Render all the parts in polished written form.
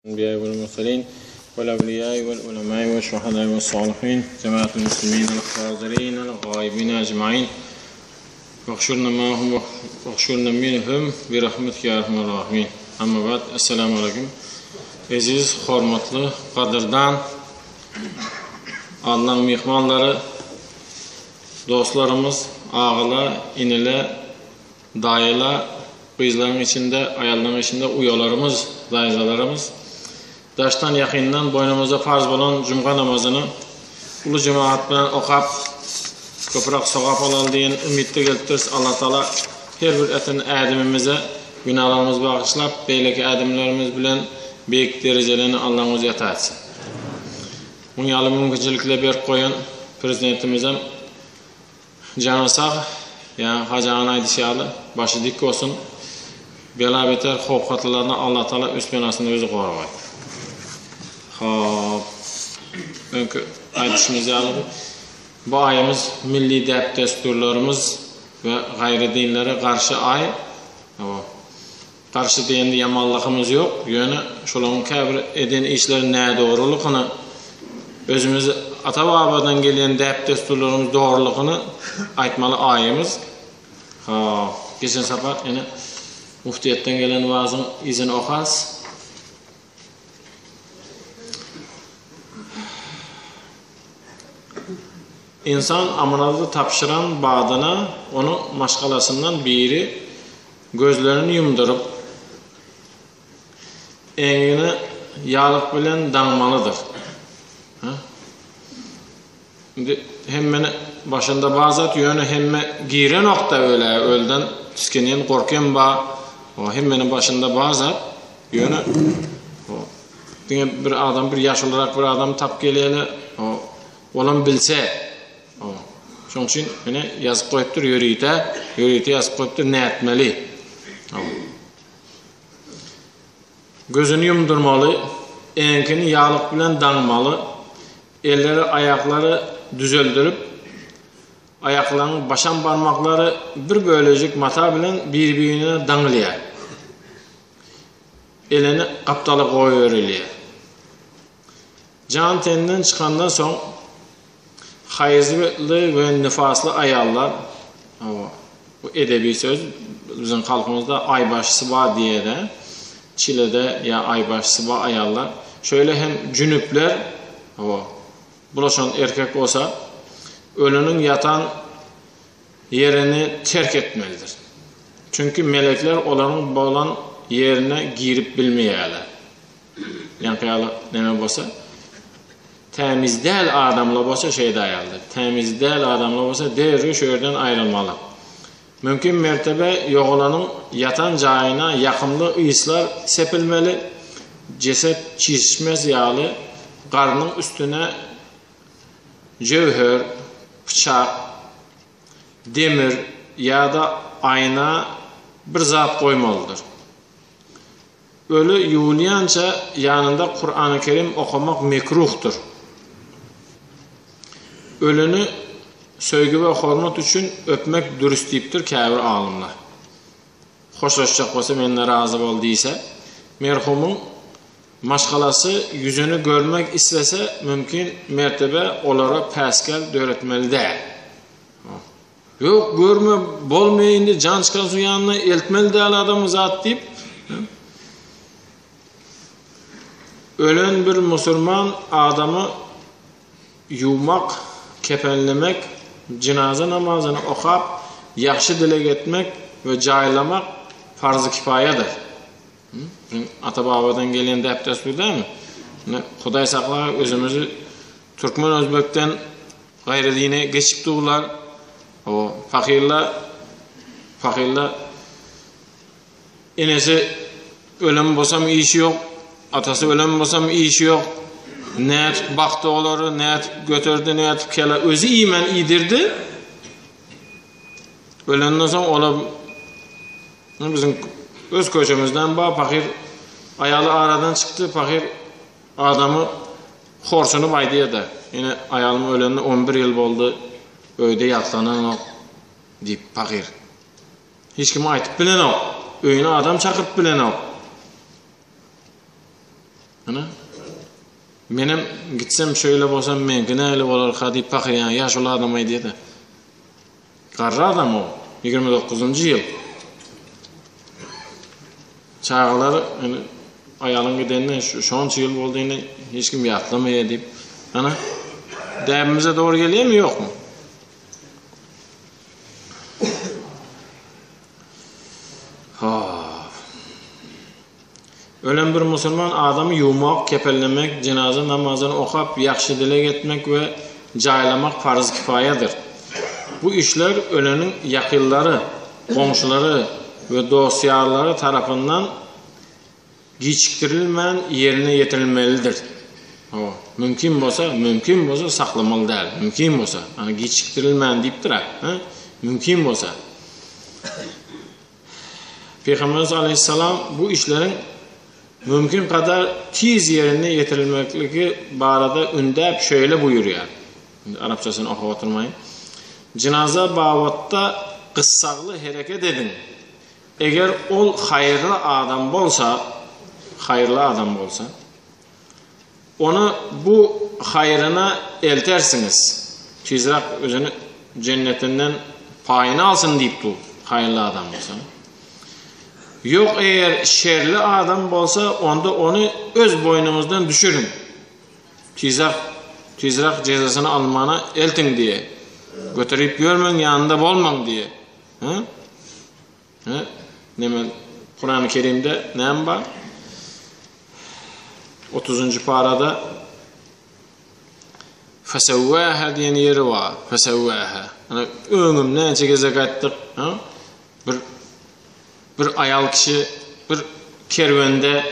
Enbiýa wal murselin wal awliýa wal ulema we şuhada we salihin cemaatül muslimin al hazirin al gaibin ecmaîn Wahşurna mahum wahşurna minhum bi rahmetike ya erhamer rahimin. Amma ba'd. Esselamu aleyküm. Eziz, hormatly, gadyrdan Allaň myhmanlary, dostlarymyz, agalar, iniler, Daýylar, gyzlaryň içinde, aýallaryň içinde uýalarymyz, daýzalarymyz daşdan ýakyndan boýnumyzda farz bolan jumga namazyny uly jemagat bilen okap, köpräk sogap alaly diýen umytda gelipdiris. Allatagala her bir eten ädimimize günalarymyzy bagyşlap, beýleki ädimlerimiz bilen beýik derejelerini Allaň özi ata etsin. Muň ýaly mümkinçilikler berip goýan Prezidentimizem Jany sag, ýa Hajy aganyň aýdyşy ýaly, başy dik bolsun. Bela-beter howp-hatarlardan Allatagala üst penasynda özi goragaý. Hop. Öňki aýdyşymyz ýaly, bu aýymyz milli däp-dessurlarymyz we gaýry dinlere garşy aý. Hawa. Garşy diýende ýamanlygymyz ýok, ýöne şolaryň käbir eden işleri nädogrulygyny, özümiz ata-babadan gelýän däp-dessurlarymyz dogrulygyny aýtmaly aýymyz. Ha, geçen sapar ene muftiýetden gelen wazyň yzyny okas. Ynsan amanady tabşyran badyna onuň maşgalasyndan biri gözlerini ýumduryp, eňegini ýaglyk bilen daňmalydyr. Hä? Indi hemmeni başynda bar zat, ýöne hemme girenok-da öle, ölden tisginýän, gorkýan bar. O hemmeniň başynda bar zat, ýöne o diňe bir adam, bir ýaşulurak bir adam tap gelýär-de, o olam bilse, o şoň üçin ine ýazyp goýupdyr ýörite, ýörite ýazyp goýupdyr nätmeli. O. Gözüni ýumdurmaly, eňkini ýaglyk bilen daňmaly, elleri, aýaklary düzeldirip, aýaklaryň başam barmaklary bir bölejik mata bilen bir-birine daňylýar. Elini gapdala goýberilýär. Jan tenden çykandan soň haýzly we nifasly aýallar, hawa, bu edebi söz, biziň halkymyzda aýbaşysy bar diýýär-de, çilede ýa aýbaşysy bar aýallar, şeýle hem jünüpler, hawa, bulaşan erkek bolsa, ölüniň ýatan ýerini terk etmelidir. Çünki melekler olaryň bolan ýerine girip bilmeýärler. Ýaňky ýaly neme bolsa, tämiz däl adamlar bolsa şeýde aýaldy. Tämiz däl adamlar bolsa derrew şu ýerden aýrylmaly. Mümkin mertebe ýogalanyň ýatan jaýyna ýakymly yslar sepilmeli, jeset çişmez ýaly garnyň üstüne jöwher, pyçak, demir ýa-da aýna bir zat goýmalydyr. Öli ýuwulýança ýanynda Kurany Kerim okamak mekruhdyr. Ölüni söýgi we hormat üçin öpmek dürüst diýipdir käbir alymlar. Hoşlaşjak bolsa menden razy bol diýse, merhumyň maşgalasy ýüzüni görmek islese mümkin mertebe olara päsgel döretmeli däl. Ýok, görme, bolmaýar indi, jan çykan soň ýanyna eltmeli däl adamy zat diýip. Ölen bir musulman adamy ýuwmak, kepenlemek, jynaza namazyny okap, ýagşy dileg etmek we jaýlamak farz-y kifaýadyr. Ata-babadan gelýän däp-dessur dälmi? Indi Hudaý saklagay özümizi türkmen-özbekden Gaýry dine geçip durlar. O fakirler fakirler enesi ölen bolsam işi ýok, atasy ölen bolsam işi ýok. Nätip bakdy olary, nätip göterdi, nätip kele özi iýmän iýdirdi. Ölenden soň olar biziň öz köçemizden bar fakir aýaly aradan çykdy, fakir adamy Horsunyp aýdýada, Ine, aýalym ölenine on bir ýyl boldy, öýde ýatlananok diýip, pahyr. Hiç kime aýtyp bilenok, öýüne adam çakyryp bilenok. Ana. Menem gitsem şöýle bolsam meňki nähili bolarka diýip pahyr ýaňy ýaşuly adam aýdýa-da. Garry adam o. 29-njy ýyl. Çagalar indi aýalyň gidenine şonça ýyl boldy indi hiç kim ýatlamaýar diýip. Ana. Däbimize dogry gelýärmi ýokmy? Hop. Ölen bir musulman adamy ýuwmak, kepenlemek, jenaza namazyny okap, ýagşy dileg etmek we jaýlamak farz kifaýadyr. Bu işler öleniň ýakynlary, goňşulary we dost-ýarlary tarapyndan giçikdirilmän ýerine ýetirilmelidir. Hawa, mümkin bolsa, mümkin bolsa saklamaly däl. Mümkin bolsa, ana giçikdirilmän diýipdir-ä, hä? Mümkin bolsa. Pygamberimiz aleýhissalam bu işleriň mümkin kadar tiz ýerine ýetirilmekligi barada ündäp şeýle buýurýar. Indi arapçasyny okap oturmaýyn. Jynaza babatda gyssagly hereket ediň. Eger ol haýyrly adam bolsa, haýyrly adam bolsa, ony bu haýryna eltersiňiz. Tizräk özüni jennetinden paýyny alsyn diýip dur, haýyrly adam bolsa. Ýok, eger şerli adam bolsa, onda ony öz boýnuňyzdan düşüriň. Tizräk, tizräk jezasyny almana eltiň diýe. Göterip ýörmäň, ýanynda bolmaň diýe. Hä? Hä? Neme Kurany Kerimde näme bar? 30-njy parada Fesewwähe diýen ýeri bar. Fesewwähe. Ana öňüm näçe gezek aýtdyk, ha? Bir bir aýal kişi bir kerwende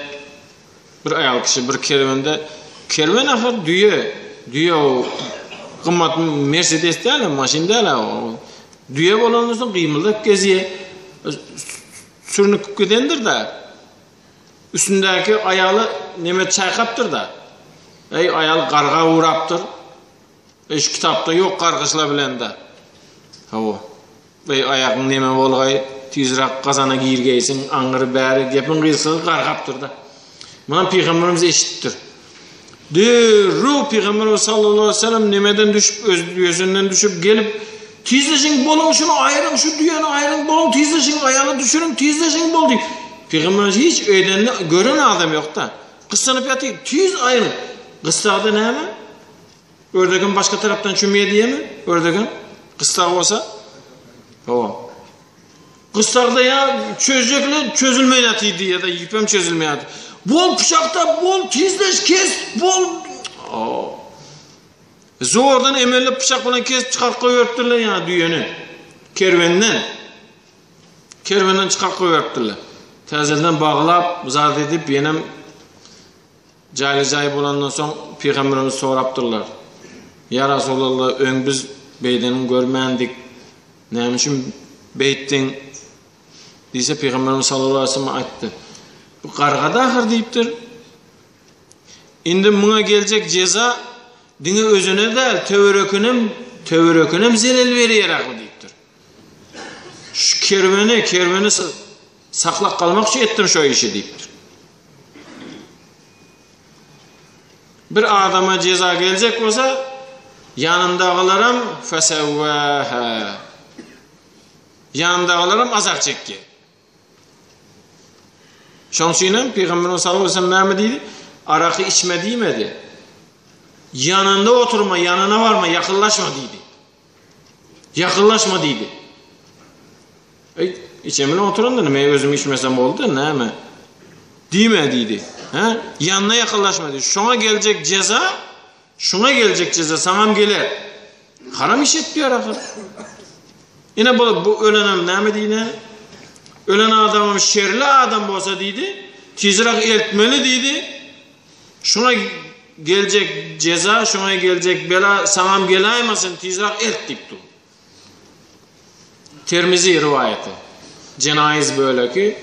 bir aýal kişi bir kerwende kerwen ahyr düýe, düýe o gymmat Mercedes däl, maşyn däl o. Düýe bolandan soň gymyldap gezýär. Sürnükip gidendir-dä. Üstündäki aýaly neme çaýkapdyr-da. Eý, aýal garga urapdyr. Eý, şu kitapda ýok gargyşla bilen-de. Hawa. Eý, aýagyň neme bolgaý, tizräk gazana girgeýsiň, aňyry bäri gepiň gysgasy gargapdyr-da. Munam pygamberimiz eşidipdir. Derrew pygamberimiz sallallahu aleyhi ve sellem nemeden düşüp, öz düýesinden düşüp gelip, tizleşiň boluň şuny aýryň, şu düýeni aýryň boluň, tizleşiň aýaly düşüriň, tizleşiň bol diýip. Pygamberimiz hiç öýdenini gören adam ýok-da. Gyssanyp ýatyr, tiz aýryň. Gyssagda näme? Ördegem başga tarapdan çümýär diýemi? Ördegem gyssag bolsa? Hawa. Gyssagda ýa çözjekle çözülmeýän ýatydy ýa-da ýüpem çözülmeýän. Bol pyçakda bol tizleş kes bol. Zordan emeli pyçak bilen kesip çykaryp goýberipdirler ýa düýeni. Kerwenden. Kerwenden çykaryp goýberipdirler. Täzeden baglap, zat edip ýenem Jaýly jaý bolandan soň Pygamberimiz sorapdyrlar, Ýa Rasulallah, öň biz beýdeniňi görmändik, näme üçin beýtdiň? Diýse, Pygamberimiz sallallahu aleýhi we sellem aýtdy, Bu gargady ahyr diýipdir. Indi muňa geljek jeza diňe özüne däl, töwerekinem, töwerekinem zelel berýär ahyr diýipdir. Şu kerweni, kerweni saklap galmak üçin etdim şo işi diýipdir. Bir adama ceza geljek bolsa, ýanyndagylaram fesewwähä. Ýanyndagylaram azar çekýär. Şoň üçin hem Pygamberimiz sallallahu aleyhi ve sellem näme diýdi? Araky içme diýmedi. Ýanynda oturma, ýanyna barma, ýakynlaşma diýdi. Ýakynlaşma diýdi. Eý, içemine oturanda men özüm içmesem boldy, näme? Diýme diýdi. Hä? Ýanyna ýakynlaşma diýdi. Şoňa geljek jeza, şoňa geljek jeza saňam geler. Haram iş etýär ahyr. Ine bu, bu ölenem näme diýdi? Ölen adamym şerli adam bolsa diýdi, tizräk eltmeli diýdi. Şuňa geljek jeza, şuňa geljek bela saňam geläýmesin, tizräk elt diýip dur. Termizi riwaýaty. Jenaiz böleki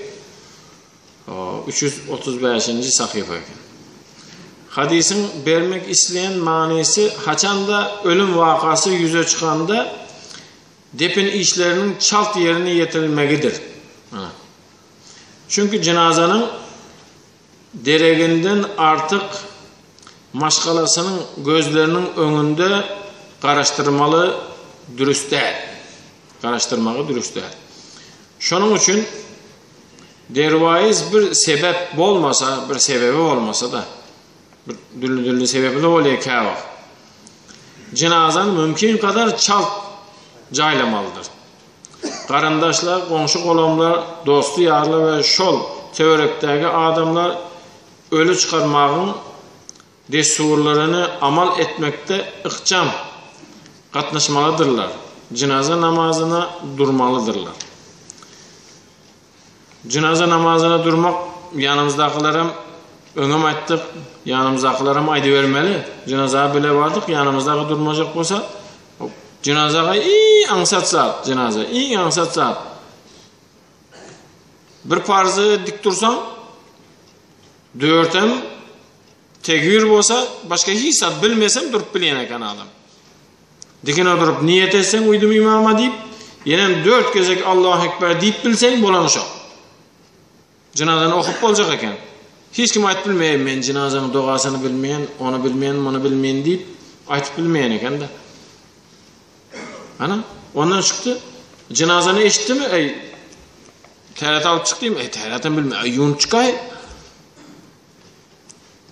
335-nji sahypa eken. Hadysyň bermek isleýän manysy haçanda ölüm wakasy ýüze çykanda depin işleriniň çalt ýerine ýetirilmegidir. Çünki jenazanyň. Dereginden artyk maşgalasynyň gözleriniň öňünde garaşdyrmaly dürüst däl. Garaşdyrmagy dürüst däl. Şonuň üçin derwaýys bir sebäp bolmasa, bir sebebi bolmasa-da, bir dürli-dürli sebäpli bolýar käwagt. Jynazany mümkin kadar çalt jaýlamalydyr. Garyndaşlar, goňşy-golamlar, dosty-ýarlar we şol töwerekdäki adamlar öli çykarmagyň dessurlaryny amal etmekde ykjam gatnaşmalydyrlar, jynaza namazyna durmalydyrlar. Jynaza namazyna durmak ýanymyzdakylaram öňem aýtdyk, ýanymyzdakylaram aýdybermeli. Jynaza bile bardyk, ýanymyzdaky durmajak bolsa, jynazaga iň aňsat zat, jynaza iň aňsat zat. Bir parzy dik dursaň, dörtem tekbir bolsa, başga hiç zat bilmesem durup bilýän eken adam. Dikine durup niýet etseň uýdum imama diýip, ýenem dört gezek Allahu Ekber diýip bilseň bolany şo. Jynazany okup boljak eken. Hiç kim aýdyp bilmeýär, men jynazanyň dogasyny bilmeýän, ony bilmeýän, muny bilmeýän diýip aýdyp bilmeýän eken-de. Ana, ondan çykdy. Jynazany eşitdimi? Eý, täret alyp çyk diýim. Eý, täretem bilmeýän. Eý, ýuwunyp çykaý.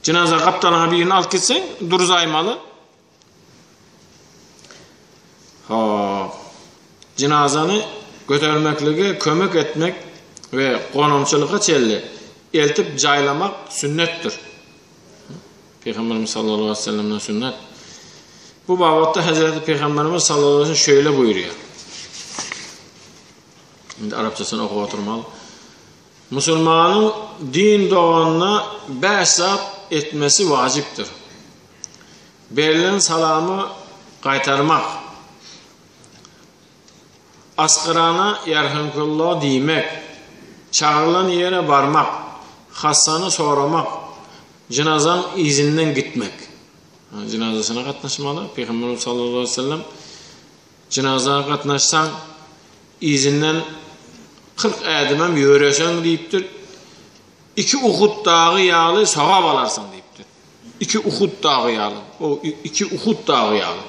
Jynaza gapdalyňa birini alyp gitseň, durzaýmaly. Hop. Jynazany götermeklige kömek etmek we gonamçylyga çenli eltip jaýlamak sünnetdir. Pygamberimiz sallallahu aleyhi ve sellemden sünnet. Bu babatda Hazreti Pygamberimiz sallallahu aleyhi ve sellem şöyle buyuruyor. Şimdi Arapçasını okup oturmaly. Musulmanyň din doganyna bäş zat etmesi wajypdyr. Berlen salamy gaýtarmak. Asgyrana ýerhamkulla diýmek. Çagyrylan ýere barmak. Hassany soramak. Jynazaň yzyndan gitmek. Jynazasyna gatnaşmaly. Pygamberimiz sallallahu aleyhi ve sellem jynaza gatnaşsaň yzyndan 40 ädimem ýöreseň diýipdir. Iki Uhud dagy ýaly sogap alarsyň diýipdir. Iki Uhud dagy ýaly. O iki Uhud dagy ýaly.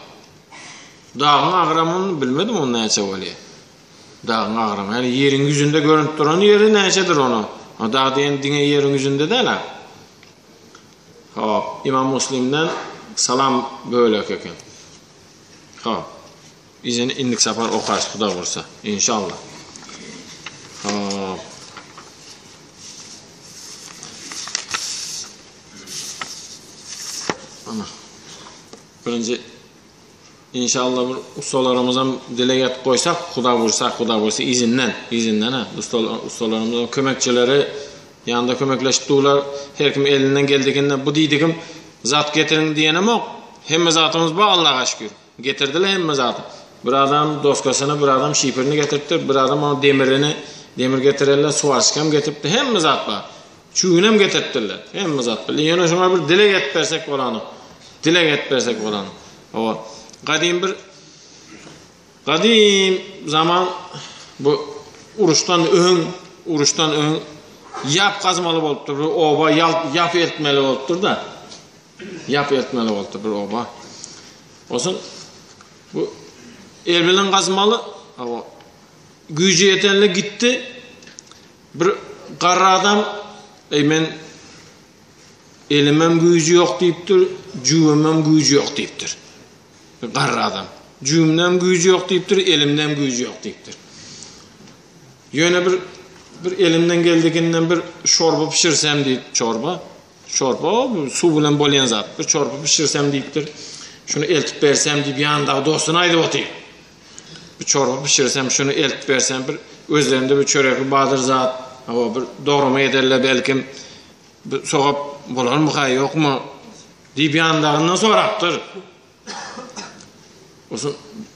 Dagyň agramyny bilmedim o näçe bolýar. Dagyň agramy, ýani ýeriň ýüzünde görünip duran ýeri näçedir onu. O dag diýen diňe ýeriň ýüzünde däl-ä. Hop, Imam Muslimden salam bölek eken. Hop. Izini indik sapar okarys Huda gursa. Inşallah. Hop. Ana. Birinji inşallah bir ustalarymyzam dileg etip goýsak, Huda bursa, Huda bursa izinden, izinden ha. Ustalar, ustalarymyzyň kömekçileri ýanynda kömekleşip durlar. Her kim elinden geldiginden bu diýdigim zat getiriň diýenemok. Hemme zatymyz bar Allaha şükür. Getirdiler hemme zady. Bir adam doskasyny, bir adam şiferini getiripdir, bir adam onuň demirini, demir getirerler, swarçkam getiripdir, hemme zat bar. Çüwinem getiripdirler. Hemme zat bar. Ýöne şoňa bir dileg edip bersek bolany. Dileg edip bersek bolany. Hawa. Gadym bir gadym zaman bu uruşdan öň, uruşdan öň ýap gazmaly bolupdyr. Bir oba ýap eltmeli bolupdyr-da. Ýap eltmeli bolupdyr bir oba. Olsun bu el bilen gazmaly. Hawa. Güýji ýetenle gitdi. Bir garry adam Eý men elimem güýji ýok diýipdir, jübimem güýji ýok diýipdir. Bir garry adam. Jübimdem güýji ýok diýipdir, elimdem güýji ýok diýipdir. Ýöne bir bir elimden geldiginden bir şorba pişirsem diýip, çorba. Çorba bu suw bilen bolýan zat. Bir çorba bişirsem diýipdir. Şuny eltip bersem diýip ýanyndaky dostuna aýdyp otyr. Bir çorba bişirsem, şuny eltip bersem bir özlerinde bir çöregi bardyr zat. Hawa bir dograma ederler belkim. Bir sogap bolarmyka ýokmy diýip ýanyndagyndan sorapdyr. Olsun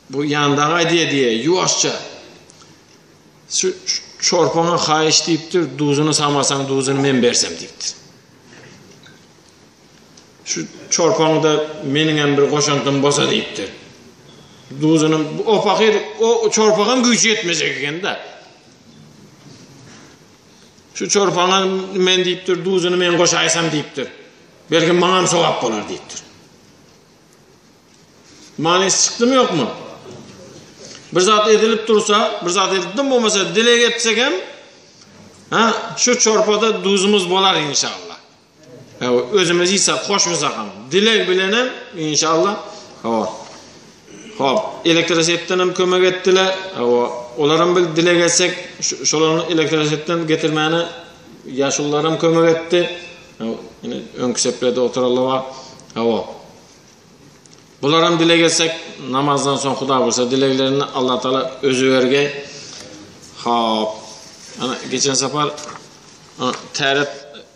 bu ýanyndaky aýdýar diýýär, ýuwaşja. Şu çorpaňa haýyş diýipdir, duzuny samasaň duzuny men bersem diýipdir. Şu çorpaňda meniň hem bir goşantym bolsa diýipdir. Duzuny o pahyr o çorpagam güýji ýetmejek eken-de. Şu çorpaňa men diýipdir, duzuny men goşaýsam diýipdir. Belki maňam sogap bolar diýipdir. Manysy çykdymy ýokmy? Bir zat edilip dursa, bir zat edilip dym bolmasa dileg etsek hem ha, şu çorpada duzumuz bolar inşallah. Hawa, özümiz iýsek, goşmasak hem dileg bilen hem inşallah. Hawa. Hop, elektrosetden hem kömek etdiler. Hawa, olaram bir dileg etsek, şolaryň elektrosetden getirmäne ýaşulular hem kömek etdi. Hawa, ine öňki seplerde oturanlar bar. Hawa. Bularam dileg etsek, namazdan soň Huda buýursa dileglerini Allah Taala özi bergeý. Hop. Ana geçen sapar täret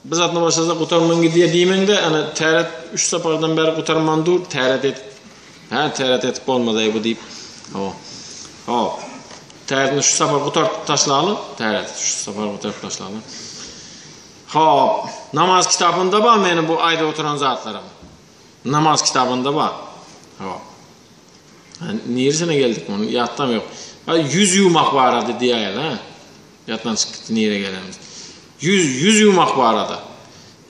bir zatny başlasa gutarman gidýär diýmeňde, ana täret 3 sapardan bäri gutarman dur, täret et. Ha, täret etip bolmaz-aý bu diýip. Hop. Hop. Täretini şu sapar gutaryp taşlaly, täret şu sapar gutaryp taşlaly. Hop. Namaz kitabynda bar meniň bu aýdyp oturan zatlarym. Namaz kitabynda bar. Hawa. Niresine geldik muny ýatdam ýok. Ha ýüz ýuwmak barada diýäýeli ha. Ýatdan çykyp gitdi nire gelenimiz. Ýüz ýüz ýuwmak barada.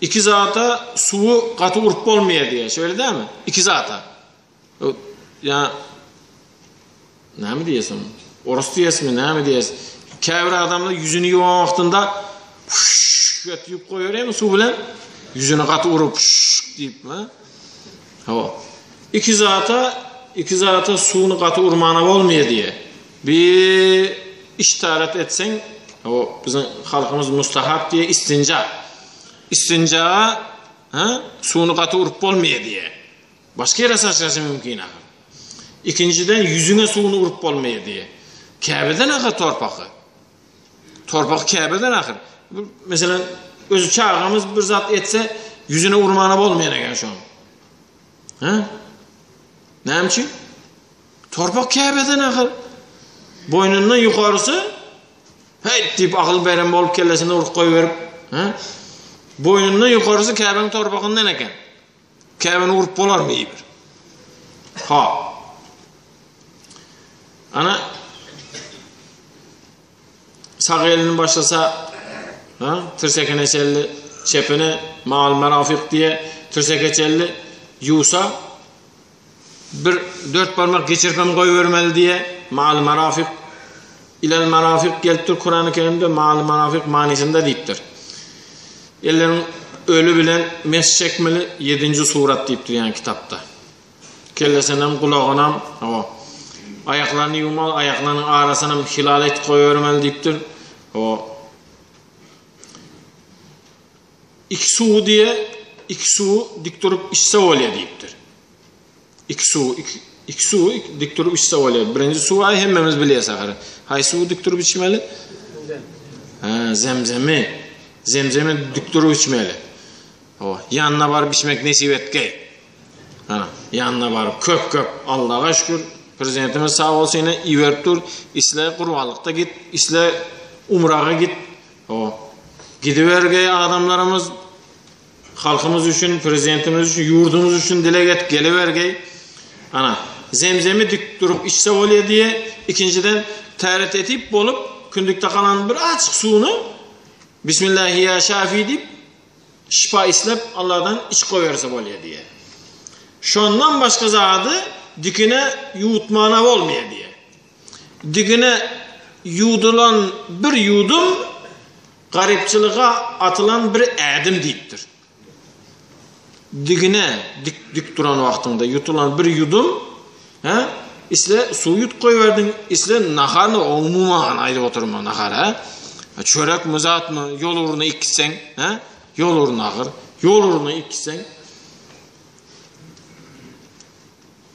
Iki zata suwy gaty urup bolmaýar diýýär. Şeýle dälmi? Iki zata. Ýa näme diýesin? Orus diýesmi, näme diýes? Käbir adamlar ýüzüni ýuwan wagtynda et ýuwup goýar ýa suw bilen ýüzüni gaty urup diýip, ha? Hawa. Iki zata, iki zata suwuny gaty urmana bolmaýar diýe. Bir iştarat etseň, hawa, biziň halkymyz mustahap diýe istinja. Istinja, ha, suwuny gaty urup bolmaýar diýe. Başga ýere saçrasy mümkin ahyr. Ikinjiden ýüzüňe suwuny urup bolmaýar diýe. Käbeden ahyr torpaky. Torpaky käbeden ahyr. Meselem, özi çagamyz bir zat etse, ýüzüne urmana bolmaýan eken şoň. Hä? Näme üçin? Torpak käbeden ahyr. Boýnundan ýokarysy Heý diýip akyl beren bolup kellesine urup goýberip, hä? Boýnundan ýokarysy käbäň torpagyndan eken. Käbäni urup bolarmy bir? Ha. Ana sag elini başlasa, ha, tirsekine çelli, çepini mal merafik diye tirseke çelli ýuwsa bir dört barmak geçirip hem goýbermeli diye mal merafik ilel merafik gelipdir Kurany Kerimde mal merafik manysynda diýipdir. Elleriň öli bilen mes çekmeli ýedinji surat diýipdir ýaňy kitapda. Kellesinem, gulagynam, hawa. Aýaklaryny ýuwmaly, aýaklarynyň arasynam hilal etip goýbermeli diýipdir. Hawa. Iki suwy diýe, iki suwy dik durup içse bolýar diýipdir. Iki suwy, iki, iki suwy dik durup içse bolýar. Birinji suwy aý hemmemiz bilýäs ahyry. Haýsy suwy dik durup içmeli? Ha, zemzemi. Zemzemi dik durup içmeli. Hawa, ýanyna baryp içmek nesip etgeý. Ha, ýanyna baryp köp köp Allaha şükür prezidentimiz sag bolsun ýene iberip dur. Isle gurbanlykda git, isle umraga git. Hawa. Gidibergeý adamlarymyz Halkymyz üçin, prezidentimiz üçin, ýurdumyz üçin dileg et, gelibergeý. Ana, zemzemi dik durup içse bolýar diýe, ikinjiden täret etip bolup, kündükde galan bir azjyk suwuny Bismillahi ýa Şafi diýip, şypa isläp Allahdan içip goýberse bolýar diýe. Şondan başga zady dikine ýuwutmana bolmaýar diýe. Digine ýuwdulan bir ýuwdum garypçylyga atylan bir ädim diýipdir. Digine dik dik duran wagtyňda ýutulan bir ýudum, hä? Isle suw ýutup goýberdiň, isle naharny umuman aýdyp oturma nahar, hä? Çörekmi, zatmy, ýol ugruna iýip gitseň, hä? Ýol ugruna agyr, ýol ugruna iýip gitseň.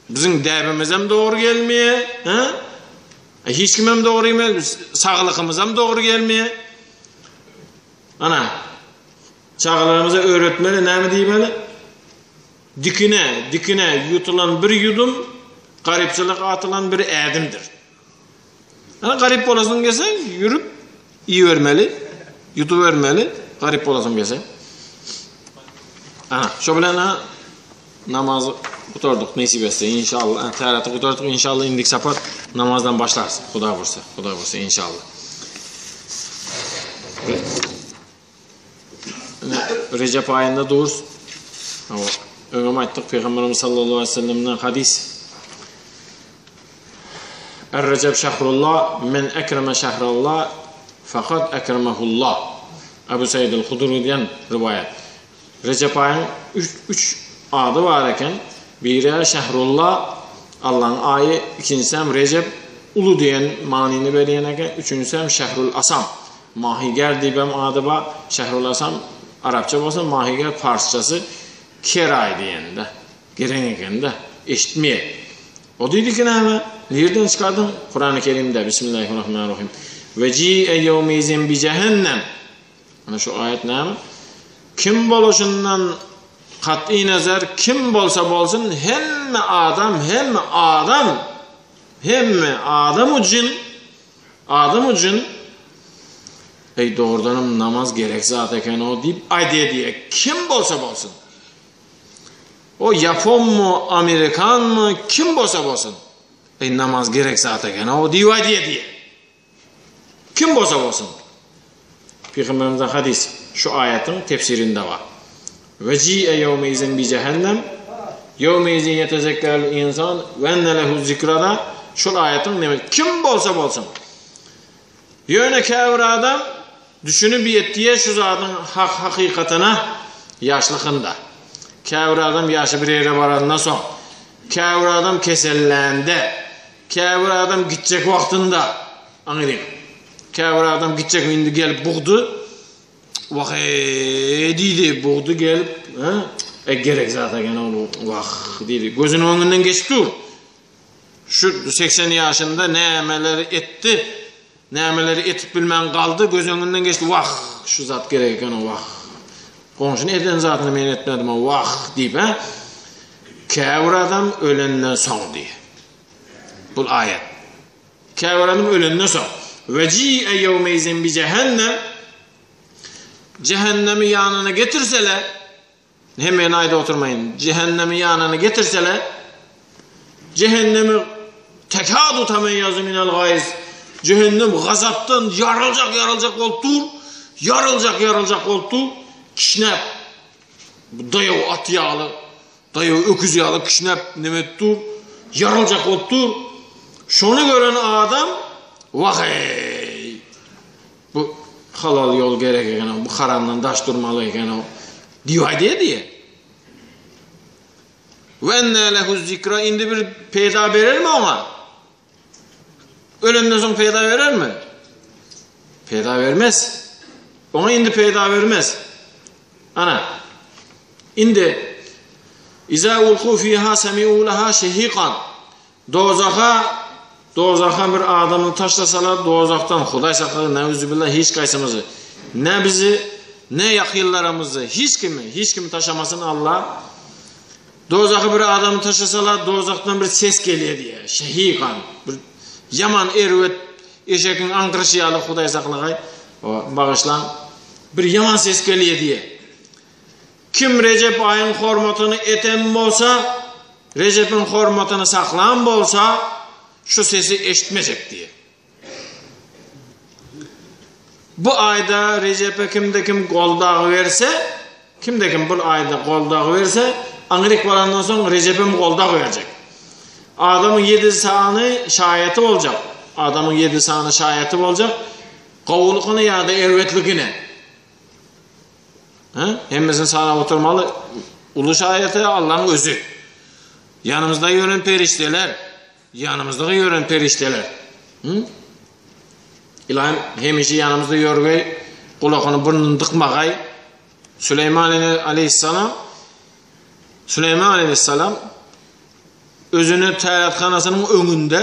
Biziň däbimizem dogry gelmeýär, hä? E, hiç kimem dogry gelmeýär, saglykymyzam dogry gelmeýär. Ana, çagalarymyza öwretmeli, näme diýmeli? Dikine, dikine ýutulan bir ýudum, garypçylyk atylan bir ädimdir. Ana, garyp bolasyň gelse, ýürüp iýibermeli, ýutubermeli, garyp bolasyň gelse. Ana, şo bilen Namazy gutardyk nesip etse inşallah. Täräti gutardyk inşallah indiki sapar namazdan başlarys. Huda bursa, Huda bursa inşallah. Rejep aýynda durus. Hawa, öňem aýtdyk Pygamberimiz sallallahu aleyhi ve sellemden hadys. Er-Recep şehrullah, men ekreme şehrallah, fakat ekremehullah. Ebu Said el-Hudri diýen riwaýat. Rejep aýyň üç ady bar eken. Biri Şehrullah, Allahyň aýy, ikinjisi hem Rejep, uly diýen manyny berýän eken, üçünjisi hem Şehrul Asam, Mahigär diýip hem ady bar. Şehrul Asam arapça bolsa, Mahigär parsçasy ker aý diýende, gereň ekende, eşitmeýär. O diýdi ki näme? Nirden çykardyň? Kurany Kerimde, Bismillahirrahmanirrahim. Ve ci'e yevmizin bi cehennem. Ana şu aýat näme? Kim boluşyndan kat'i nazar kim bolsa bolsun hemme adam hemme adam hemme adam üçin adam üçin Ey dogrudanam namaz gerek zat eken o diýip aýdýar diýe kim bolsa bolsun. O Yaponmu, Amerikanmy, kim bolsa bolsun. Ey namaz gerek zat eken o diýip aýdýar diýe. Kim bolsa bolsun. Pygamberimizden hadys şu aýatyň tefsirinde bar. Ve ci'e yevmeizin bi cehennem yevmeizin yetezekkerul insan ve enne lehu zikrada şol aýatyň neme kim bolsa bolsun. Ýöne käbir adam düşünip ýetýär şu zadyň hak hakykatyna ýaşlykynda. Käbir adam ýaşy bir ýere barandan soň, käbir adam kesellände, Käbir adam gitjek wagtynda, aňyryň. Käbir adam gitjek indi gelip bugdy. Wah eý diýdi, bugdy gelip, ha? E gerek zat eken ol, wah diýdi. Gözüniň öňünden geçip dur. Şu 80 ýaşynda nämeleri etdi, nämeleri etip bilmän galdy, göz öňünden geçdi. Wah, şu zat gerek eken, wah. Goňşyny eden zadyny men etmedim, wah diýip, ha? Käbir adam ölenden soň diýip. Bu aýat. Käbir adam ölenden soň. Ve ci'e yevmeyzin bi cehennem Cehennemi ýanyna getirseler, hemmeni aýdyp oturmaýyn. Cehennemi ýanyna getirseler, cehennemi tekadu tamayyazu minel gayz. Cehennem gazapdan ýaryljak ýaryljak bolup dur. Ýaryljak ýaryljak bolup dur. Kişnäp daýaw at ýaly Daýaw öküz ýaly kişnäp neme edip dur, ýaryljak bolup dur. Şony gören adam, Wah-eý, bu halal ýol gerek eken-ow, bu haramdan daş durmaly eken-ow diýip aýdýar diýýär. We enne lehu zikra indi bir peýda berermi oňa? Ölenden soň peýda berermi? Peýda bermez. Oňa indi peýda bermez. Ana. Indi Iza ulku fiha sami'u laha şehiqan. Dozaha dozaha bir adamyny taşlasalar, dozakdan Hudaý saklasyn, neuzubillah hiç kaýsymyzy, ne bizi, ne ýakynlarymyzy, hiç kimi, hiç kimi taşamasyn Allah. Dozaha bir adamy taşlasalar, dozakdan bir ses gelýär diýýär. Şehiqan. Bir ýaman erbet eşekiň aňkyryşy ýaly Hudaý saklagaý. Bagyşlaň. Bir ýaman ses gelýär diýýär. Kim Rejep aýyň hormatyny eten bolsa, Rejepiň hormatyny saklan bolsa, şu sesi eşitmejek diýýär. Bu aýda Rejepe kimde kim goldagy berse, kimde kim bu aýda goldagy berse, aňryk barandan soň Rejepem goldag berjek. Adamyň ýedi sany şaýaty boljak. Adamyň ýedi sany şaýaty boljak. Gowulygyny ýa-da erbetligini. Hä? Hemmesini sanap oturmaly. Uly şaýaty Allahyň özi. Ýanymyzda ýören perişdeler. Ýanymyzda ýören perişdeler. Hı? Ilahym hemişe ýanymyzda ýörgeý, gulagyny burnuny dykmagaý. Süleýman aleyhisselam Süleýman aleyhisselam özüni tärethanasynyň öňünde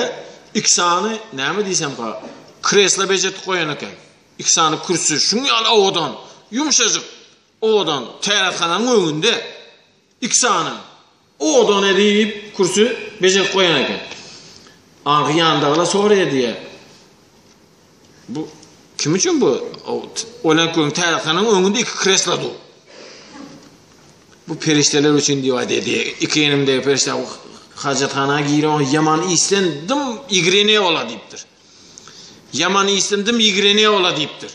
iki sany näme diýsem ka kreslo bejertip goýan eken. Iki sany kürsi şuň ýaly owadan, ýumşajyk owadan tärethananyň öňünde iki sany Owadan edip kürsi bejerip goýan eken. Aňky ýandagylar soraýar diýýär. Bu kim üçin bu? Olan köň tärethananyň öňünde iki kreslo dur. Bu perişdeler üçin diýip aýdýar diýýär. Iki enimdegi perişde hajathana giren ýaman isden dym ýigrenýär ola diýipdir. Ýaman isden dym ýigrenýär ola diýipdir.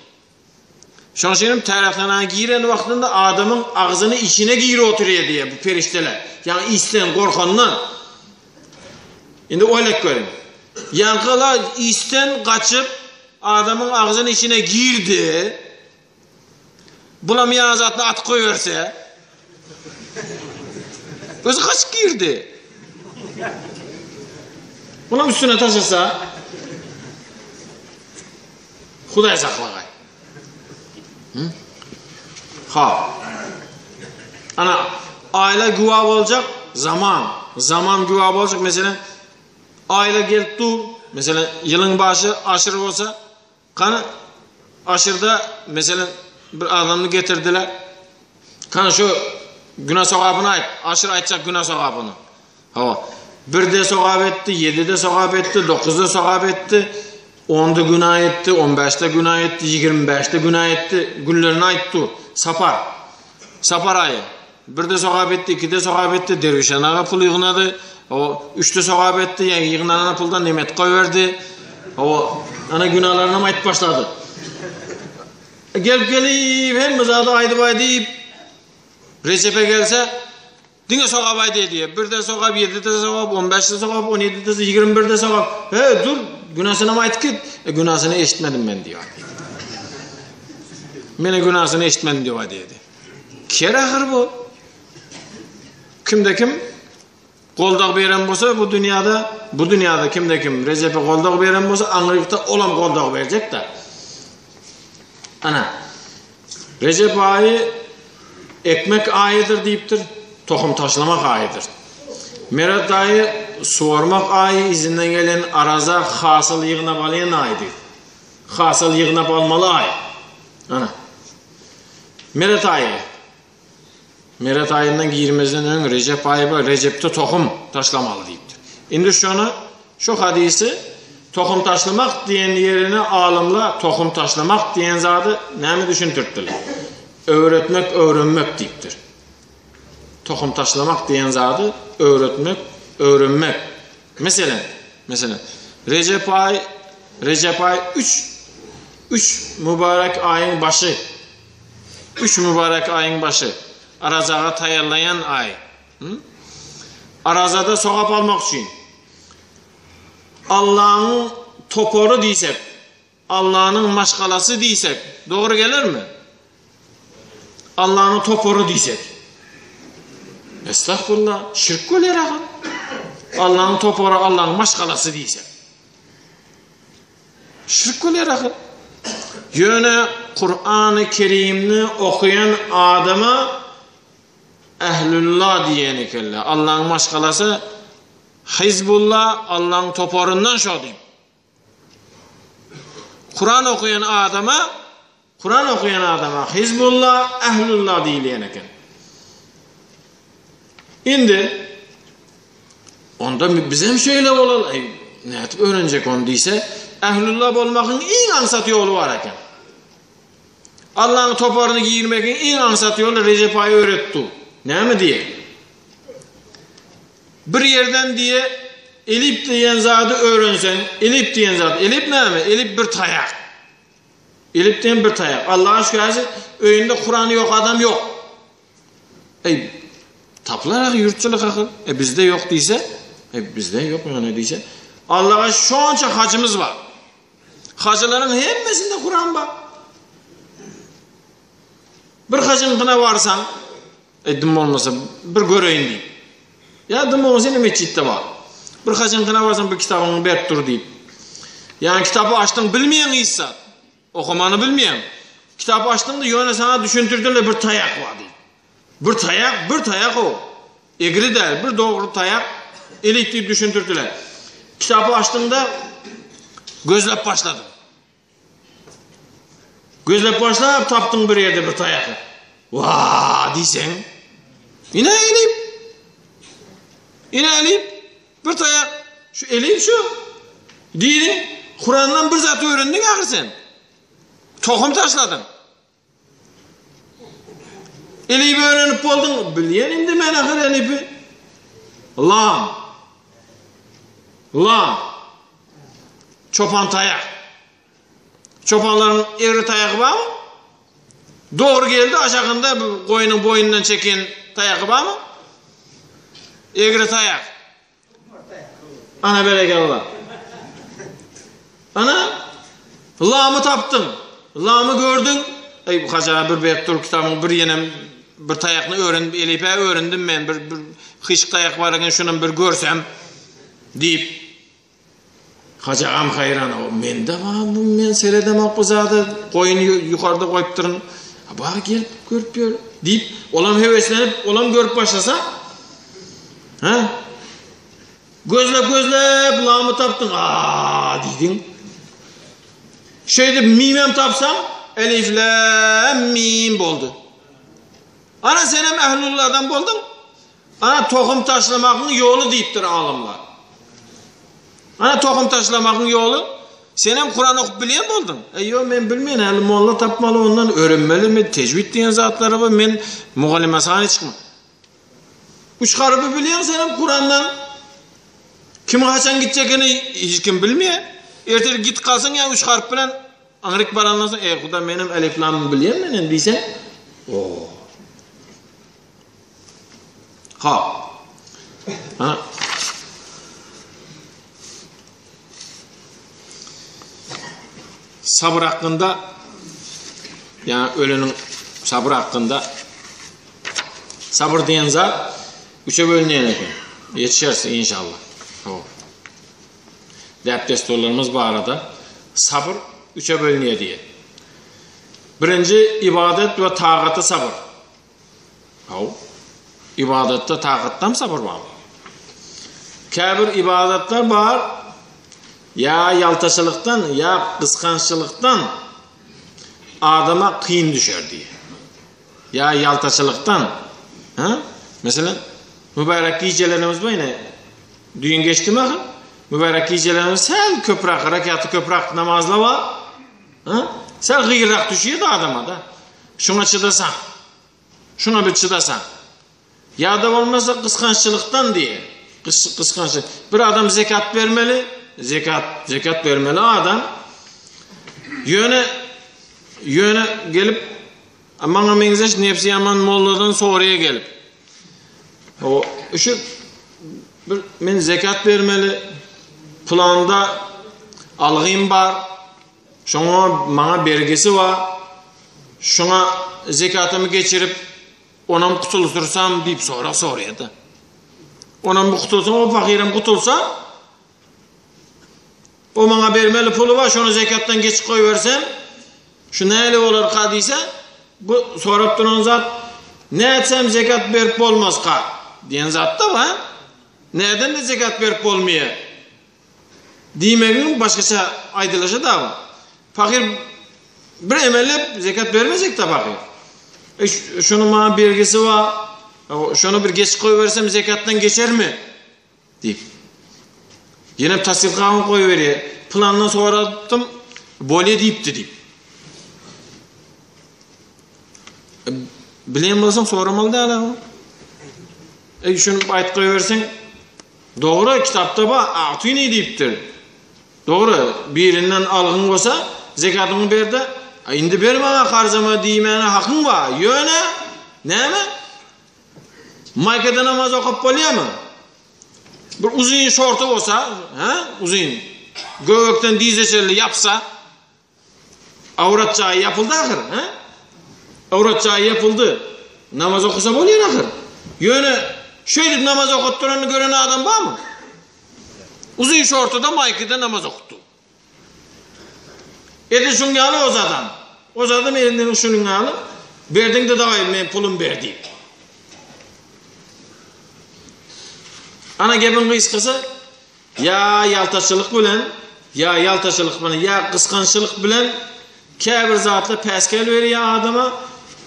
Şoň üçin hem tärethananyň giren wagtynda adamyň agzyny içine girip oturýar diýýär bu perişdeler. Ýagny isden gorkandan. Indi oýlap görüň. Ýaňkylar isden gaçyp adamyň agzyny içine girdi. Bulam ýaňy zatny atyp goýberse. Özi gaçyp girdi. Bulam üstüne taşlasa. Hudaý saklagaý. Ha. Ana aýla güwa boljak zaman. Zaman güwa boljak meselem aýla gelip dur. Meselem ýylyň başy aşyr bolsa Kany aşyrda meselem bir adamny getirdiler. Kany şu günah sogapyny aýt. Aşyr aýtjak günah sogapyny. Hawa. Birde sogap etdi, ýedide sogap etdi, dokuzda sogap etdi, onda günah etdi, on bäşde günah etdi, 25-de günah etdi. Günlerini aýt dur. Sapar. Sapar aýy. Birde sogap etdi, ikide sogap etdi, Derwişan aga pul ýygnady. O üçde sogap etdi, ýa ýygnanan puldan nemet goýberdi. O ana günalaryny hem aýdyp başlady. Gelip gelip hemme zady aýdyp aýdyp Rejepe gelse diňe sogap aýdy diýýär. Birde sogap, ýedide sogap, 15-de sogap, 17-de, 21-de sogap. He, dur, günasyny hem aýdyp git. E, günasyny eşitmedim men diýýär. Mene günasyny eşitmedim diýýär diýdi. Ker ahyr bu. Kimde kim goldag beren bolsa bu dünýäde, bu dünýäde kimde kim Rejepe goldag beren bolsa, aňrykda olam goldag berjek da. Ana. Rejep aýy ekmek aýydyr diýipdir, tohum taşlamak aýydyr. Meret aýy suwarmak aýy, izinden gelen araza hasyl ýygnap alýan aýy diýip. Hasyl ýygnap almaly aý. Ana. Meret aýy. Meret aýyndan girmezden öň Rejep aýy bar, Rejepde tohum taşlamaly diýipdir. Indi şony, şu hadysy tohum taşlamak diýen ýerine alymlar tohum taşlamak diýen zady näme düşündiripdirler? Öwretmek, öwrenmek diýipdir. Tohum taşlamak diýen zady öwretmek, öwrenmek. Meselem, meselem, Rejep aý, Rejep aý 3 3 mübarek aýyň başy. 3 mübarek aýyň başy. Arazaga taýýarlaýan aý. Hı? Arazada sogap almak üçin. Allahyň topary diýsek, Allanyň maşgalasy diýsek, dogry gelermi? Allanyň topary diýsek. Estagfurullah, şirk bolýar ahyr. Allanyň topary, Allanyň maşgalasy diýsek. Şirk bolýar ahyr. Ýöne Kur'any Kerimni okaýan adama Ählullah diýen ekenler. Allanyň maşgalasy Hizbullah, Allanyň toparyndan şo diýip. Kuran okaýan adama Kuran okaýan adama Hizbullah, Ählullah diýilýän eken. Indi onda biz hem şeýle bolaly, eý, nädip öwrenjek ony diýse, Ählullah bolmagyň iň aňsat ýoly bar eken. Allahyň toparyna girmegiň iň aňsat ýoly Rejep aýy öwretdi. Näme diýe? Bir ýerden diýe elip diýen zady öwrenseň, elip diýen zat, elip näme? Elip bir taýak. Elip diýen bir taýak. Allaha şükür häzir öýünde Kurany ýok adam ýok. Eý, tapylar ahy ýurtçylyk ahyr. E bizde ýok diýse, e bizde ýok ýöne diýse, Allaha şonça hajymyz bar. Hajylaryň hemmesinde Kuran bar. Bir hajyňkyna barsaň, E dym bolmasa bir göreýin diýip. Ýa dym bolmasa ýene metjitde bar. Bir hajyňkyna barsaň bir kitabyňy berip dur diýip. Ýa kitapy açdyň bilmeýäň hiç zat. Okamany bilmeýäň. Kitapy açdyň-da ýöne saňa düşündirdiler bir taýak bar diýip. Bir taýak, bir taýak o. Egri däl, bir dogry taýak elit diýip düşündirdiler. Kitapy açdyň-da gözläp başladyň. Gözläp başlap tapdyň bir ýerde bir taýaky. Wa diýseň. Ine elip. Ine elip. Bir taýak. Şu elip şu. Diýdiň. Kurandan bir zat öwrendiň ahyr sen. Tohum taşladyň. Elibi öwrenip bolduň. Bilýän indi men ahyr elibi. Lam. Lam. Çopan taýak. Çopanlaryň egri taýagy barmy? Dogry geldi aşagynda bu goýnuň boýnundan çeken taýagy barmy? Egri taýak. Ana berekella. Ana lamy tapdyň. Lamy gördüň. Eý bu haja bir berip dur kitabyň bir ýenem bir taýakny öwrenip elipä öwrendim men bir bir hyşk taýak bar eken şunam bir görsem diýip Hajy agam haýran, o mende bar bu, men seredemok bu zada, goýun ýukarda goýupdyryn. Bar gelip görüp ýör diýip, olam höweslenip, olam görüp başlasa, ha? Gözlep gözlep lamy tapdyň, a diýdiň. Şeýdip mimem tapsaň, elif lam mim boldy. Ana senem ehlullahdan bolduň. Ana tohum taşlamagyň ýoly diýipdir alymlar. Ana tohum taşlamagyň ýoly. Senem Kuran okup bilýän bolduň. E ýo men bilmeýän, häli molla tapmaly ondan öwrenmelimi, tejwid diýen zatlary bar, men mugallyma sany çykma. Üç harypy bilýäň senem Kurandan. Kim haçan gitjekini hiç kim bilmeýär. Ertir git galsaň ýa üç haryp bilen aňryk barandan soň, e Huda menem elif lamymy bilýän menen diýseň, o. Ha. Ha. Sabyr hakkynda ýa öleniň sabyr hakkynda sabyr diýen zat üçe bölünýän eken. Ýetişeris inşallah. Hawa. Däp-dessurlarymyz barada sabyr üçe bölünýär diýýär. Birinji ibadat we tagaty sabyr. Haw. Ybadatda takatdam sabyr barmy? Käbir ybadatlar bar, ýa ýaltaçylykdan, ýa gysgançlykdan adama kyn düşer diýýär. Ýa ýaltaçylykdan, ha? Meselem, mübärek gijelerimiz bar ine. Düýn geçdimi ahyr? Mübärek gijelerimiz säl köpräk rekaty köpräk namazlar bar. Ha? Säl gyýrak düşýär adama da. Şuňa çydasaň. Şuňa bir çydasaň. Ýa-da bolmasa gysgançlykdan diýe. Gys gysganç. Bir adam zekat bermeli, zekat, zekat bermeli adam. Ýöne ýöne gelip maňa meňzeş nefsi ýaman molladan soraýa gelip. O şu bir men zekat bermeli planda algym bar. Şoňa maňa bergisi bar. Şoňa zekatymy geçirip, onam gutuldyrsam diýip sorag soraýar-da. Onam bu gutulsa, o pahyram gutulsa, o maňa bermeli puly bar, şony zekatdan geçip goýbersem, şu näle bolarka diýse, bu sorap duran zat, nätsem zekat berip bolmazka diýen zat-da bar. Näden-de zekat berip bolmaýar? Diýmegiň başgaça aýdylyşy da bar. Pahyr bir emellep zekat bermejek-de pahyr. E, şunuň maňa bergisi bar. Şony bir geçip goýbersem zekatdan geçermi? diýip. Ýene tassyklagyny goýberýär. Plandan soradym, bolýa diýipdi diýip. E, bilen bolsaň soramaly däl. E, şuny aýdyp goýberseň, Dogry, kitapda bar, A'tini diýipdir. Dogry, birinden algyň bolsa, zekatyňy ber-de, indi ber maňa karzymy diýmäne hakyň bar. Ýöne, näme? Maýkada namaz okap bolýarmy? Bir uzyn şorty bolsa, hä? Uzyn. Göbekden dize çenli ýapsa, Awrat jaýy ýapyldy ahyr, hä? Awrat jaýy ýapyldy. Namaz okasa bolýar ahyr. Ýöne şeýdip namaz okatdyranyny gören adam barmy? Uzyn şortuda, maýkada namaz okutdy. Edil şuň ýaly ozadam. Ozadam elinden şunuň ýaly berdiňde dawaý men pulum ber diýip. Ana gepiň gysgasy Ýa ýaltaçylyk bilen, ýa ýaltaçylyk bilen, ýa gysgançlyk bilen käbir zatlar päsgel berýär adama,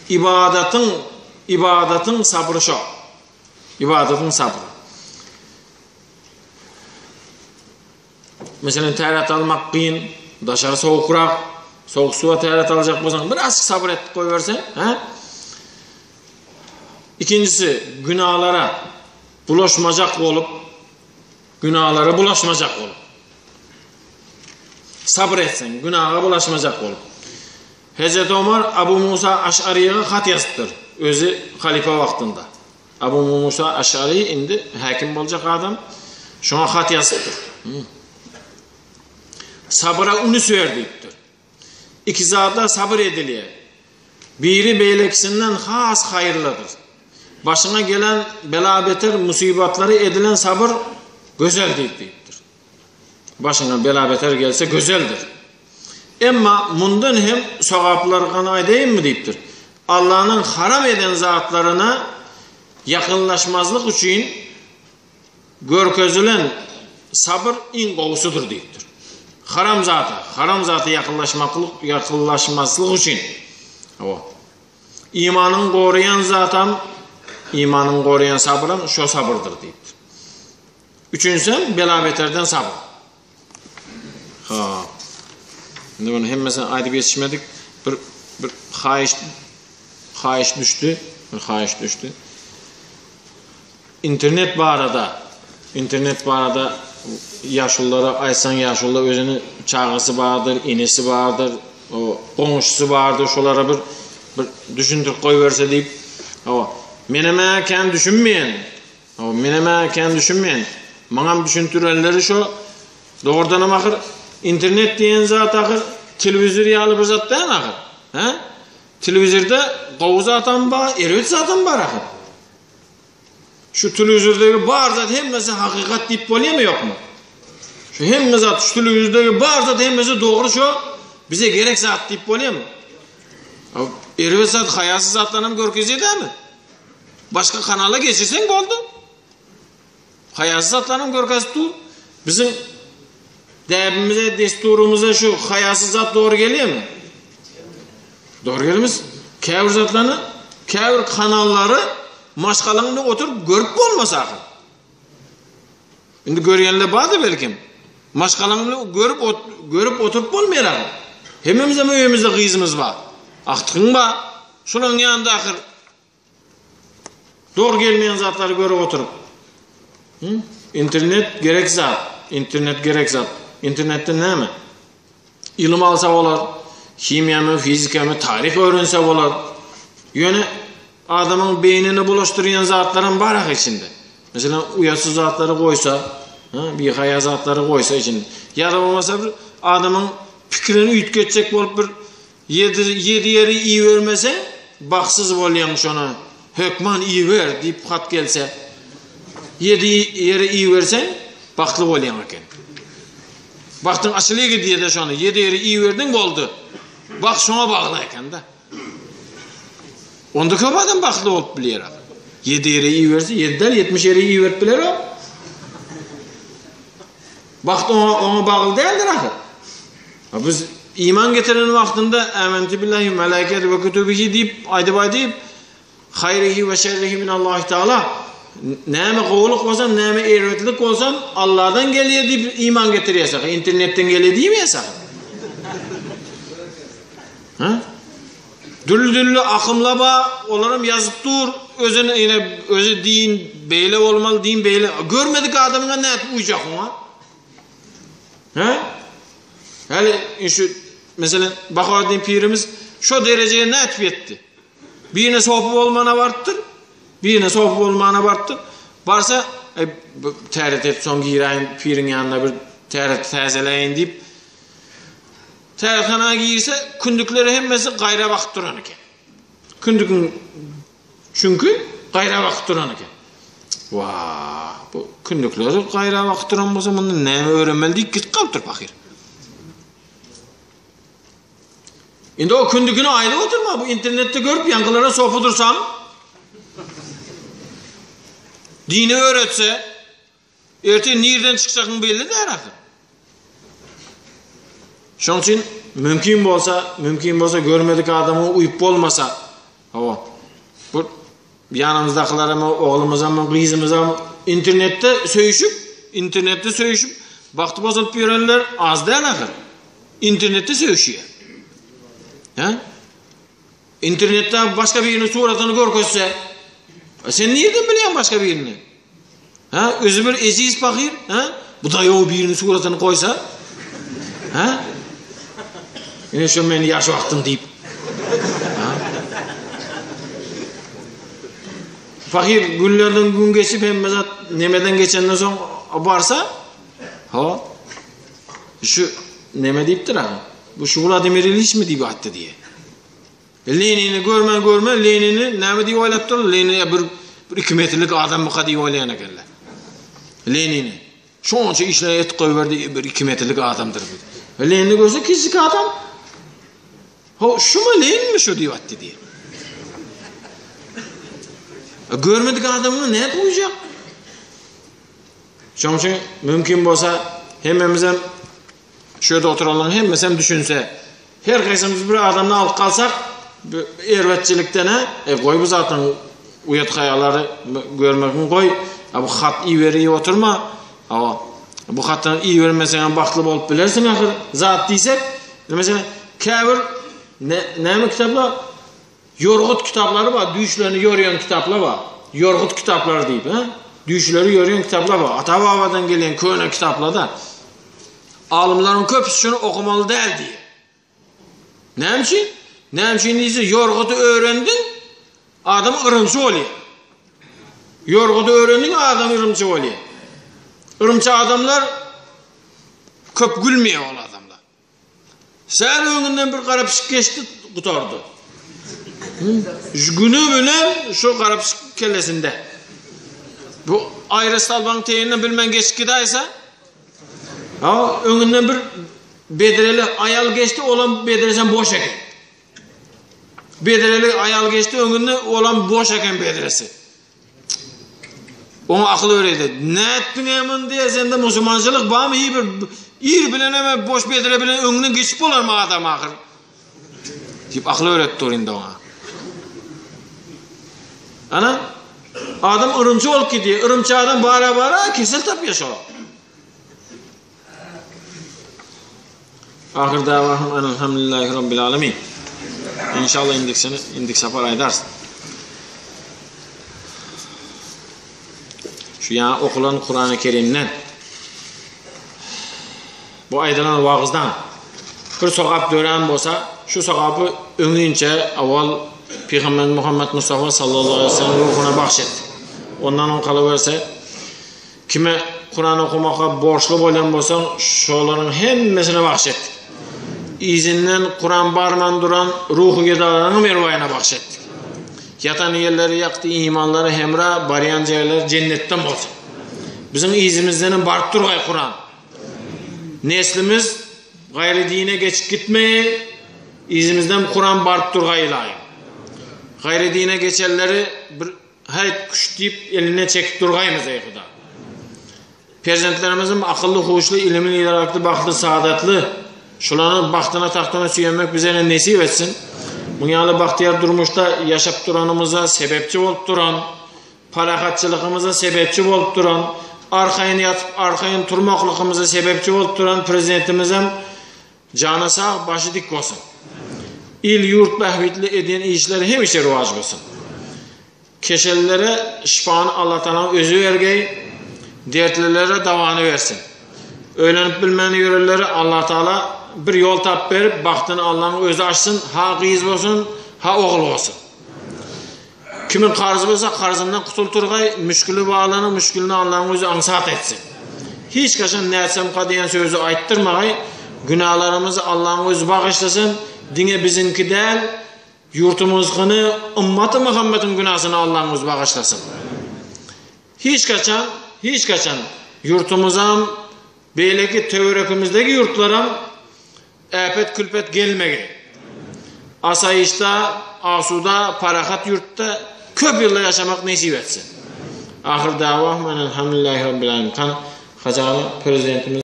ybadatyň, ybadatyň sabry şo. Ybadatyň sabry. Meselem, täret almak kyn, daşary sowukrak, sowuk suwa täret aljak bolsaň, bir azjyk sabyr etip goýberseň, hä? Ikinjisi, günalara bulaşmajak bolup, Günalara bulaşmajak bolup. Sabyr etseň, günaga bulaşmajak bolup. Hezreti Omar Abu Musa Aş'aryga hat ýazypdyr. Özi halypa wagtynda. Abu Musa Aş'ary indi häkim boljak adam. Şoňa hat ýazypdyr. Sabyra unus ber diýipdir. Iki zada sabyr edilýär. Biri beýlekisinden has haýyrlydyr. Başyňa gelen bela-beter musybatlara edilen sabyr gözeldir diýipdir. Başyňa bela-beter gelse gözeldir. Emma mundan hem sogaplyrygyny aýdaýynmy diýipdir. Allanyň haram eden zatlaryna ýakynlaşmazlyk üçin görkezilen sabyr iň gowusydyr diýipdir. Haram zata, haram zata ýakynlaşmaklyk, ýakynlaşmazlyk üçin. Hawa. Imanyň goraýan zatam, imanyň goraýan sabyram şo sabyrdyr diýipdir. Üçünjisem bela-beterden sabyr. Ha. Indi bunu hemmesini aýdyp ýetişmedik. Bir bir haýyş haýyş düşdi. Bir haýyş düşdi. Internet barada internet barada ýaşululara aýtsaň ýaşuly özüni çagasy bardyr, inisi bardyr, o goňşusy bardyr, şolara bir bir düşündirip goýberse diýip, o menem kän düşünmeýän. Hawa, menem-ä kän düşünmeýän. Maňam düşündirenleri şo. Dogrudanam ahyr internet diýen zat ahyr telewizor ýaly bir zat däl ahyr. Hä? Telewizorda gowy zatam bar, erbet zatam bar ahyr. Şu telewizordagi bar zat hemmesi hakykat diýip bolýarmy ýokmy? Şu hemme zat şu telewizordagi bar zat hemmesi dogry şo bize gerek zat diýip bolýarmy? Erbet zat, haýasyz zatlaram görkezýär dämi? Başga kanala geçirseň boldy. Haýasyz zatlaryň görkezip dur. Biziň däbimize, desturymyza şu haýasyz zat dogry gelýärmi? Dogry gelmez. Käbir zatlaryny, käbir kanallary maşgalaň bilen oturyp görüp bolmaz ahyr. Indi görýänler bardyr belkim. Maşgalaň bilen görüp görüp oturyp bolmaýar ahyr. Hemmemizem öýümizde gyzymyz bar. Agtygyň bar. Şolaryň ýanynda ahyr Dogry gelmeýän zatlary görüp oturyp. Hı? Internet gerek zat. Internet gerek zat. Internetde näme? Ylym alsa bolar. Himiýamy, fizikamy, taryh öwrense bolar. Ýöne adamyň beýnini bulaşdyrýan zatlaram bar ahy içinde. Meselem, uýatsyz zatlary goýsa, ha, bihaýa zatlary goýsa içinde. Ýa-da bolmasa bir adamyň pikirini üýtgetjek bolup bir Ýedi ýedi ýeri ibermeseň bagtsyz bolýaň şona hökman iber diýip hat gelse ýedi ýere iberseň bagtly bolýaň eken. Bagtyň açylyp gidýär-de şony ýedi ýere iberdiň boldy. Bagt şoňa bagly eken-de. Onda köp adam bagtly bolup bilýär. Ýedi ýere iberse ýedi däl 70 ýere iberip biler o. Bagt oňa oňa bagly däldir ahyr. Biz iman getiren wagtynda Amentu billahi melaiketi we kutubihi diýip aýdyp aýdyp haýrihi we şerrihi min Allahi taala näme gowulyk bolsa, näme erbetlik bolsa Allahdan gelýär diýip iman getirýäs. Internetden gelýär diýmeýäs. Ha? Dürli-dürli akymlar bar, olaram ýazyp dur, özüni ýene özi din beýle bolmaly, din beýle. Görmedik adamyňa nädip uýjak oňa? He? Häli şu meselem Bahaweddin pirimiz şo derejeye nädip ýetdi? Birine sopy bolmana barypdyr, birine sopy bolmana barypdyr. Barsa, e, täret et soň giräýin piriň ýanyna bir täret täzeläýin diýip Tärethanaya girse kündükleri hemmesi gaýra bakyp duran eken. Kündügiň çünki gaýra bakyp duran eken. Wah, bu kündükleri gaýra bakyp duran bolsa mundan näme öwrenmeli diýip gidip galypdyr pahyr. Indi o kündükini aýdyp oturma, bu internetde görüp ýaňkylara sopy dursam, dini öwretse, Ertir nirden çykjagyň belli däl ahyr. Şoň üçin mümkin bolsa, mümkin bolsa görmedik adamyň uýup bolmasa, hawa. Bu ýanymyzdakylaram, oglumyzam, gyzymyzam internetde söýüşip, internetde söýüşip, bagty bozulyp ýörenler az däl ahyr. Internetde söýüşýär. Hä? Internetde başga biriniň suratyny görkezse, sen nirden bilýäň başga birini? Ha, özü bir eziz pahyr, ha? Bu daýaw biriniň suratyny goýsa, ha? Ine şu men ýaş wagtym diýip. Pahyr günlerden gün geçip hemme zat nemeden geçenden soň barsa, ha şu neme diýipdir ha. Bu şu Wladimir Iliçmi diýip atdy diýe. Lenini görmän görmän Lenini näme diýip oýlapdyr? Lenin bir bir 2 metrlik adammyka diýip oýlaýan ekenler. Lenini. Şonça işler etip goýberdi, bir 2 metrlik adamdyr bu. Lenini görse kiçijik adam. Ho, şumy Leninmi şu diýip atdy diýip. Görmedik adamyňy nädip uýjak? Şonuň üçin mümkin bolsa hemmemizem şu ýerde oturanlaryň hemmesem düşünse, her haýsymyz bir adamdan alyp galsak, erbetçilikden hä, e goý bu zatyň uýat haýalary görmegiň goý, a bu hat iberip oturma, hawa, bu hatdan ibermeseň hem bagtly bolup bilersiň ahyr, zat diýsek, meselem, käbir näme kitaplar Ýorgut kitaplary bar, düýşlerini ýorýan kitaplar bar. Ýorgut kitaplary diýip, hä? Düýşleri ýorýan kitaplar bar. Ata-babadan gelýän köne kitaplarda. Alymlaryň köpüsi şuny okamaly däl diýýär. Näme üçin? Näme üçin diýse, ýorgudy öwrendiň, adam yrymçy bolýar. Ýorgudy öwrendiň, adam yrymçy bolýar. Yrymçy adamlar köp gülmeýär ol adamlar. Sähel öňünden bir gara pişik geçdi, gutardy. Günü bilen şu gara pişik kellesinde. Bu aýry salbaň teýinden bilmän geçip gidäýse, ha, öňünden bir bedreli aýal geçdi, olam bedresem boş eken. Bedreli aýal geçdi, öňünde olam boş eken bedresi. Oňa akyl öwredi. Nätdiň muny diýe, sende musulmançylyk barmy? Hiý bir ir bilen hem boş bedre bilen öňünden geçip bolarmy adam ahyr? Diýip akyl öwretdi dur indi oňa. Ana adam yrymçy bolup gidýär. Yrymçy adam bara-bara kesel tapýar şo. Ahyr dawahum enelhamdülillahi rabbil alamin. İnşallah indik sene, indik sapar aýdarys. Şu ýa okulan Kurany Kerimden bu aýdylan wagyzdan bir sogap dörän bolsa, şu sogapy öňinçe awal Pygamber Muhammed Mustafa sallallahu aleyhi ve sellem ruhuna bagş etdik. Ondan on kalaberse Kime Kuran okamaka borçly bolýan bolsaň, şolaryň hemmesine bagş etdik. Yzyndan Kuran barman duran ruhy gedalaryň erwaýyna bagş etdik. Ýatan ýerleri ýakdy, imanlary hemra, barýan ýerleri jennetden bolsun. Biziň yzymyzdan hem baryp durgaý Kuran. Neslimiz gaýry dine geçip gitmeýi, yzymyzdan Kuran baryp durgaý ylaýym. Gaýry dine geçenleri bir Häýt, küş diýip, elinden çekip durgaýmyz, eý, Huda. Perzentlerimizem akylly, huşly, ilimli, idrakly, bagtly, saadatly, şularyň bagtyna, tagtyna süýenmek bize nesip etsin. Muň ýaly bagtyýar durmuşda ýaşap duranymyza sebäpçi bolup duran, parahatçylygymyza sebäpçi bolup duran, arkaýyn ýatyp, arkaýyn turmaklygymyza sebäpçi bolup duran Prezidentimizem Jany sag, başy dik bolsun. Il-ýurt bähbitli edýän işleri hemişe rowaç bolsun. Keşellere şypany Allatagalaň özi bergeý, dertlilere dawany bersin. Öýlenip bilmän ýörenlere Allatagala bir ýol tapyp berip, bagtyny Allaň özi açsyn, ha gyz bolsun, ha ogul bolsun. Kimiň karzy bolsa karzyndan gutultyrgaý, müşgili barlaryň müşgilini Allaň özi aňsat etsin. Hiç haçan nätsemka diýen sözi aýtdyrmagaý, günalarymyzy Allaň özi bagyşlasyn, diňe biziňki däl, ýurtumyzkyny, ymmaty Muhammediň günasyny Allaň özi bagyşlasyn. Hiç haçan, hiç haçan ýurtumyzam, beýleki töwerekimizdeki ýurtlaram Äpet-külpet gelmegi. Asaýyşda, asuda, parahat ýurtda köp ýyllar ýaşamak nesip etsin. Ahyr dawahum enelhamdülillahi rabbil alemin. Hajy aga Prezidentimiz.